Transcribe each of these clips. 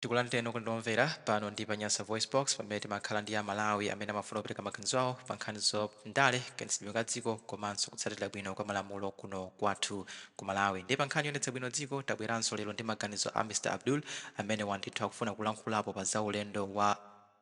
Tikulandireni okondedwa omvera pano ndi pa Nyasa Voice Box, pamene timakhala ndi Amalawi amene amafuna kupereka maganizo awo pa nkhani za ndale, kayendetsedwe ka dziko komanso kutsatira bwino kwa malamulo kuno kwathu ku Malawi. Ndiye pa nkhani yoyendetsa bwino dziko, tabweranso lero ndi maganizo a Mr Abdul, amene ndithu akufuna kulankhulapo pa za ulendo wa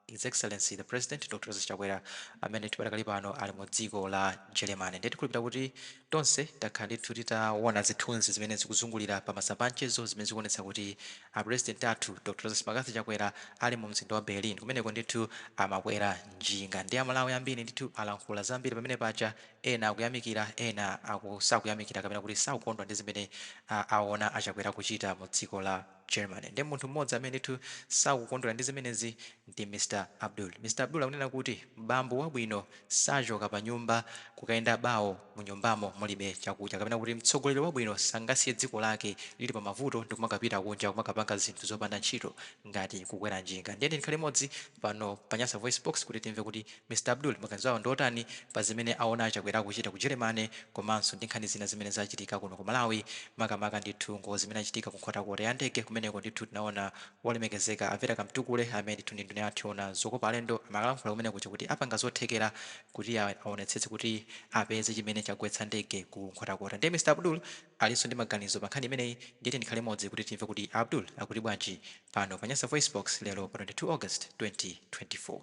His Excellency the President Dr Lazarus Chakwera, amene ndithu padakali pano ali mu dziko la Germany. Ndiye tikhulupirira kuti tonse takhala ndithu titaona zithunzi zimene zikuzungulira pa masamba a mchezo, zimene zikuonetsa kuti a President athu Dr Lazarus McCarthy Chakwera ali mu mzinda wa Berlin. Kumeneko ndithu amakwera njinga. Ndiye Amalawi ambiri ndithu alankhula zambiri pamene paja, ena akuyamikira, ena sakuyamikira kapena kuti sakukondwa ndi zimene aona a Chakwera akuchita mu dziko la Germany. Ndiye munthu mmodzi amene ndithu sakukondwera ndi zimenezi ndi Mr Abdul. Mr Abdul akunena kuti bambo wabwino sachoka panyumba kukayenda bawo munyumbamo mulibe chakudya, kapena kuti mtsogoleri wabwino sangasiye dziko lake lili pamavuto ndikumakapita kunja kumakapanga zinthu zopanda ntchito ngati kukwera njinga. Ndiye tikhale limodzi pano pa Nyasa Voice Box kuti timve kuti Mr Abdul maganizo awo ndiotani pa zimene aona a Chakwera akuchita ku Germany, komanso ndi nkhani zina zimene zachitika kuno ku Malawi, makamaka ndithu ngozi imene yachitika ku Nkhotakota ya ndege. Kumeneko ndithu tinaona wolemekezeka a Vera Kamtukule, amene ndithu ndi nduna yathu yoona zokopa alendo, amakalankhula kumene kuja kuti apanga zothekera kuti aonetsetse kuti apeze chimene chagwetsa ndege ku Nkhotakota. Ndiye Mr Abdul alinso ndi maganizo pa nkhani imeneyi. Ndiye tikhale limodzi kuti timve kuti Abdul akuti bwanji pano pa Nyasa Voice Box lero pa 22 August 2024.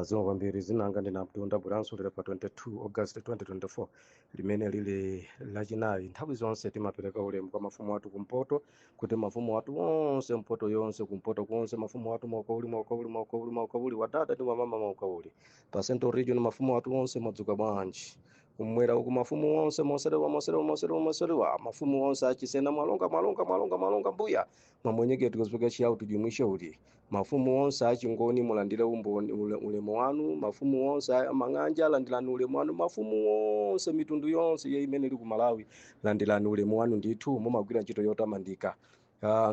Zikomo kwambiri. Dzina langa ndine Abdul, ndabweranso lero pa 22 August 2024, limene lili Lachinayi. Nthawi zonse timapereka ulemu kwa mafumu athu kumpoto, kuti mafumu athu onse, mpoto yonse, kumpoto konse, mafumu athu maukauli, maukauli, maukauli, maukauli, wadada ndi wamama, maukauli. Pa Central Region, mafumu athu onse, mwadzuka bwanji? Kumwera uku, mafumu onse, moserewa, moserewa, moserewa, moserewa, mafumu onse achisena, mwalonga, mwalonga, mwalonga, mwalonga, mbuya mwamwenyeketi kuzipeka chiyawu tujumwishe uli. Mafumu onse achingoni, mulandire umboni ulemu wanu. Mafumu onse amang'anja, landirani ulemu wanu. Mafumu onse, mitundu yonse ye imene ili ku Malawi, landirani ulemu wanu. Ndithu mumagwira ntchito yotamandika.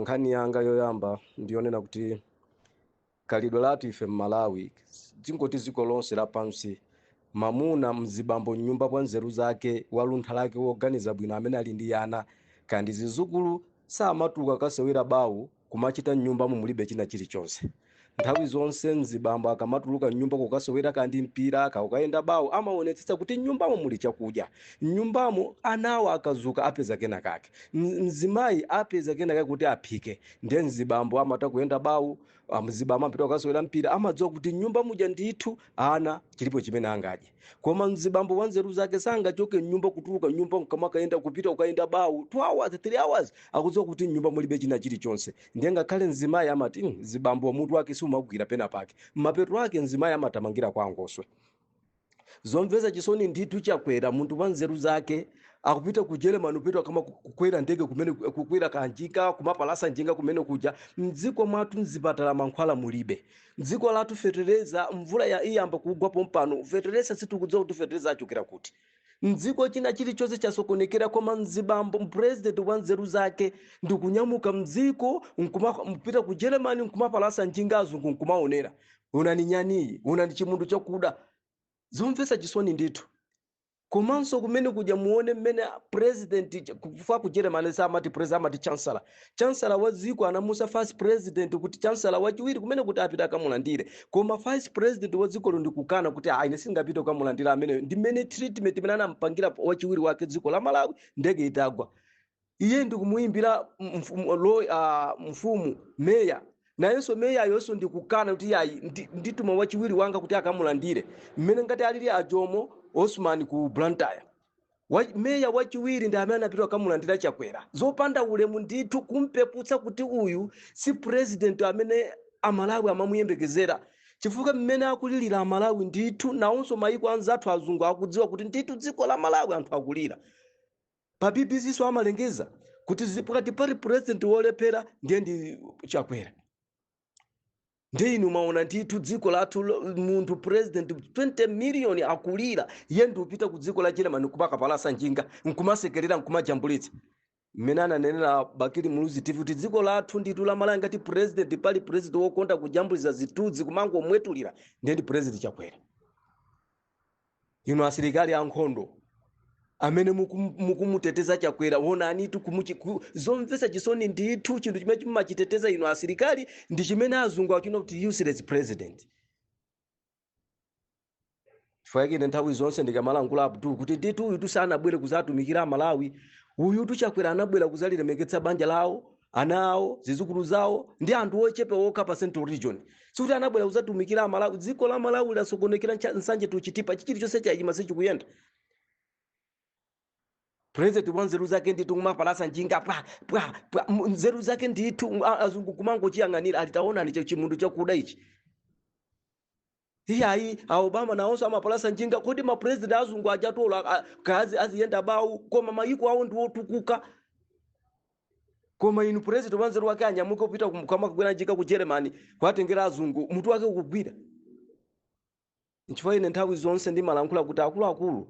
Nkhani yanga yoyamba ndiyonena kuti khalidwe lathu ife mMalawi, tingoti dziko lonse lapansi, mamuna, mzibambo mnyumba kwa nzeru zake, waluntha lake, woganiza bwino, amene ali ndi ana kandi zizukulu, samatuluka kasewera bawu kumachita mnyumbamo mulibe china chilichonse. Nthawi zonse mzibambo akamatuluka mnyumba kukasewera kandi mpira, kakukayenda bawu, amaonetsetsa kuti mnyumbamo muli chakudya, mnyumbamo anawo akazuka apeza kena kake, mzimayi apeza kena kake kuti aphike. Ndiye mzibambo amata kuyenda bawu, mzibambo amapita kukasewera mpira, amadziwa kuti mnyumba muja ndithu ana chilipo chimene angadye. Koma mzibambo wa nzeru zake sangachoke mnyumba, kutuluka mnyumba nkamakayenda, kupita kukayenda bawu 2 hours, 3 hours, akudziwa kuti mnyumba mulibe china chilichonse. Ndiye ngakhale mzimayi amati, "Mzibambo mutu wake siumagwira pena pake." Mapeto ake mzimayi amatamangira kwa angoswe. Zomvetsa chisoni ndithu. Chakwera, munthu wa nzeru zake, akupita ku Germany, upita kama kukwera ndege kumene, kukwera kanjinga, kumapalasa njinga kumene kuja, mdziko mwathu mzipatala mankhwala mulibe, mdziko lathu fetereza, mvula ya iyamba kugwa pompano, fetereza sitikudziwa kuti fetereza achokera kuti, mdziko china chilichonse chasokonekera. Koma mzibambo, president wa nzeru zake, ndikunyamuka mdziko nkupita ku Germany, nkumapalasa njinga, azungu nkumaonera, unani nyaniyi, unani chimundu chakuda. Zomvetsa chisoni ndithu. Komanso kumene kuja muone mmene president, kufa ku Germany samati president, amati chancellor. Chancellor wa dziko anamusa vice president kuti chancellor wachiwiri kumene kuti apite akamulandire, koma vice president wa dzikolo ndikukana kuti, "Ah, ine singapite kukamulandira ameneyo." Ndi mmene treatment imene anampangira wachiwiri wake dziko la Malawi ndege itagwa, iye ndikumuyimbira mfumu, meya nayenso, meya yonso ndikukana kuti yayi, ndituma wachiwiri wanga kuti akamulandire, mmene ngati alili ajomo Osman ku Blantyre. Meya wachiwiri ndi amene anapita akamulandira Chakwera. Zopanda ulemu ndithu, kumpeputsa kuti uyu si president amene Amalawi amamuyembekezera, chifukwa mmene akulilira Amalawi ndithu, nawonso mayiko anzathu azungu akudziwa kuti ndithu dziko la Malawi anthu akulira. Pa BBC so amalengeza kuti pakati pali president wolephera ndiye ndi Chakwera. Ndiye inu maona ndithu dziko lathu, munthu president, 20 million akulira, iye ndi upita ku dziko la Germany kumakapalasa njinga, nkumasekerera, nkumajambulitsa. Mmene ananenera Bakili Muluzi TV kuti dziko lathu ndithu la Malawi, ngati president pali president wokonda kujambulitsa zithunzi, kumangomwetulira, ndiye ndi President Chakwera. Inu asilikali ankhondo. Amene mukumuteteza Chakwera, onanitu zomvetsa chisoni ndithu. Chinthu chimene chimachiteteza inu asilikali ndi chimene azungu achina kuti useless president. Chifukwa ine nthawi zonse ndikamalankhula Abdul kuti ndithu uyu sanabwere kuzatumikira Amalawi. Uyu Chakwera anabwera kuzalilemeketsa banja lawo, ana awo, zizukulu zawo ndi anthu ochepa okha pa Central Region. Sikuti anabwera kuzatumikira Amalawi. Dziko la Malawi lasokonekera, Nsanje tuchitipa chilichonse chayima, sichikuyenda. President wa nzeru zake ndithu kumapalasa njinga pwa pwa pwa, nzeru zake ndithu azungu kumangochiyang'anira, alitaona ni chimunthu chakuda ichi. Iyayi, a Obama nawonso amapalasa njinga. Kodi mapresident azungu ajatola kazi aziyenda bawu, koma mayiko awo ndi otukuka. Koma inu, president wa nzeru wake anyamuke kupita kamakwera njinga ku Germany kuatengera azungu, mutu wake ukugwira? Nchifukwa ine nthawi zonse ndimalankhula kuti akuluakulu,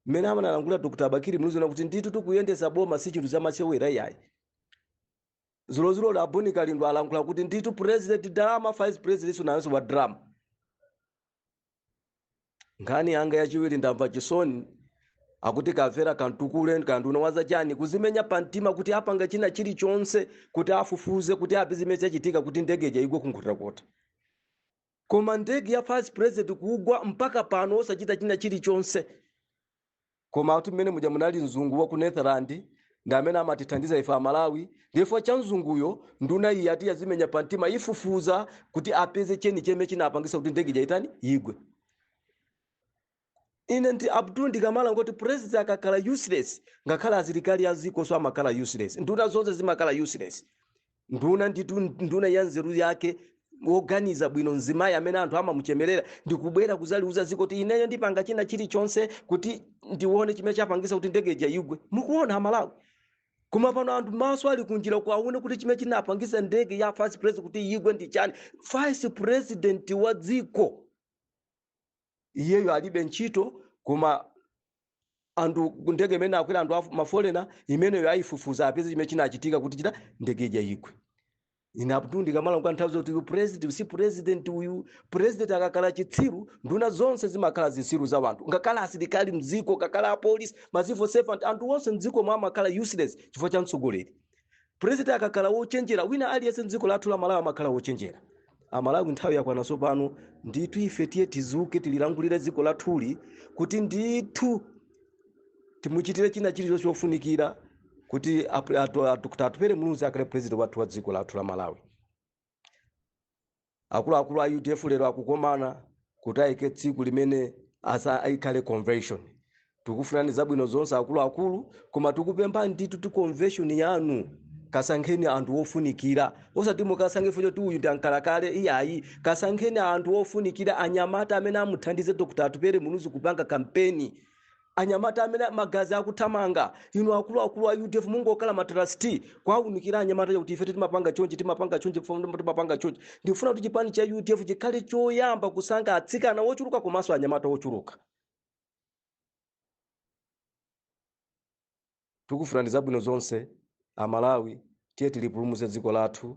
mmene amalankhula Dr. Bakili Muluzi kuti ndithu tikuyendesa boma si chinthu chamachewera iyayi. Zulozulolo a Bon Kalindo alankhula kuti ndithu president drama, vice president nayenso wa drama. Nkhani yanga yachiwiri, ndamva chisoni akuti Kavera Kantukule, kanduna wazachani, kuzimenya pamtima kuti apanga china chilichonse kuti afufuze kuti apeze zimene chachitika kuti ndege ija igwe kuNkhotakota. Koma ndege ya vice president kugwa, mpaka pano osachita china chilichonse. Koma kuti mmene muja munali mzungu wa ku Netherland ndi amene amatithandiza ife Amalawi. Ndipo cha mzunguyo, nduna iyi ati yazimenya pamtima, ifufuza kuti apeze cheni cheme chinapangisa kuti ndege ija itani, igwe. Ine ndi Abdul ndikamala ngoti president akakhala useless, ngakhale asilikali aziko so amakhala useless, nduna zonse zimakhala useless. Nduna nditu nduna ya nzeru yake, woganiza bwino, mzimayi amene anthu amamuchemerera, ndikubwera kuzaliuza ziko kuti ineyo ndipanga china chilichonse kuti ndione chimene chapangisa kuti ndege ija igwe. Mukuona Amalawi, koma pano anthu maso ali kunjira kwaone kuti chimene chinapangisa ndege ya vice president kuti igwe ndi chani. Vice president wa dziko iyeyo alibe ntchito, koma anthu ndege imene akwera anthu maforeigner, imeneyo ayifufuza apeze chimene chinachitika kuti chita ndege ija igwe. Ine Abdul ndikamala kwa nthawi zoti uyu president si president. Uyu president akakhala chitsiru, nduna zonse zimakhala zitsiru za wanthu, ngakhale asilikali mdziko, ngakhale apolisi, ma civil servant, anthu onse mdziko mwa amakhala useless chifukwa cha mtsogoleri. President akakhala wochenjera, wina aliyense mdziko lathu la Malawi amakhala wochenjera. Amalawi, nthawi yakwana tsopano ndithu, ife tiye tizuke, tililangulire dziko lathuli kuti ndithu timuchitire china chilichonse chofunikira kuti Dr. Atupele Muluzi akhale president wathu wa dziko lathu la Malawi. Akuluakulu a UDF lero akukomana kuti ayike tsiku limene asa ikhale convention. Tikufunani zabwino zonse akuluakulu, koma tikupempha ndithu ti convention yanu kasankheni anthu ofunikira, osati mukasankhe fucho ti uyu ndi ankalakale, iyayi. Kasankheni anthu ofunikira, anyamata amene amuthandize Dr. Atupele Muluzi kupanga kampeni, anyamata amene magazi akuthamanga. Inu akuluakulu a UDF, mungokhala matrustee kwaunikira anyamata kuti ife timapanga chonchi, timapanga chonchi, timapanga chonchi. Ndikufuna kuti chipani cha UDF chikhale choyamba kusankha atsikana wochuluka komanso anyamata wochuluka. Tikufunani zabwino zonse Amalawi. Tiye tilipulumutse dziko lathu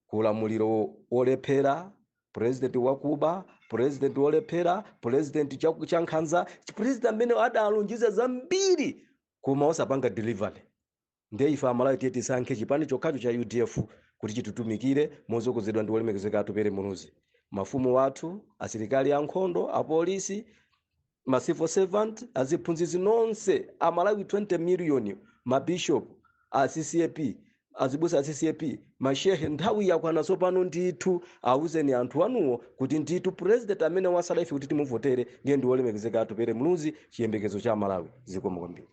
kuulamuliro wolephera, president wakuba, president wolephera, president chankhanza, president amene adalonjeza zambiri koma osapanga delivery. Ndiye ife Amalawi tiye tisankhe chipani chokhacho cha UDF kuti chititumikire motsogozedwa ndi wolemekezeka Atupele Muluzi. Mafumu wathu, asilikali ankhondo, apolisi, ma civil servant, aziphunzitsi nonse, Amalawi 20 million, mabishop a CCAP, azibusa a CCAP, mashehe, nthawi yakwana tsopano ndithu. Awuzeni anthu anuwo kuti ndithu president amene wasala ife kuti timuvotere ndiye ndi wolemekezeka Atupele Muluzi, chiyembekezo cha Malawi. Zikomo kwambiri.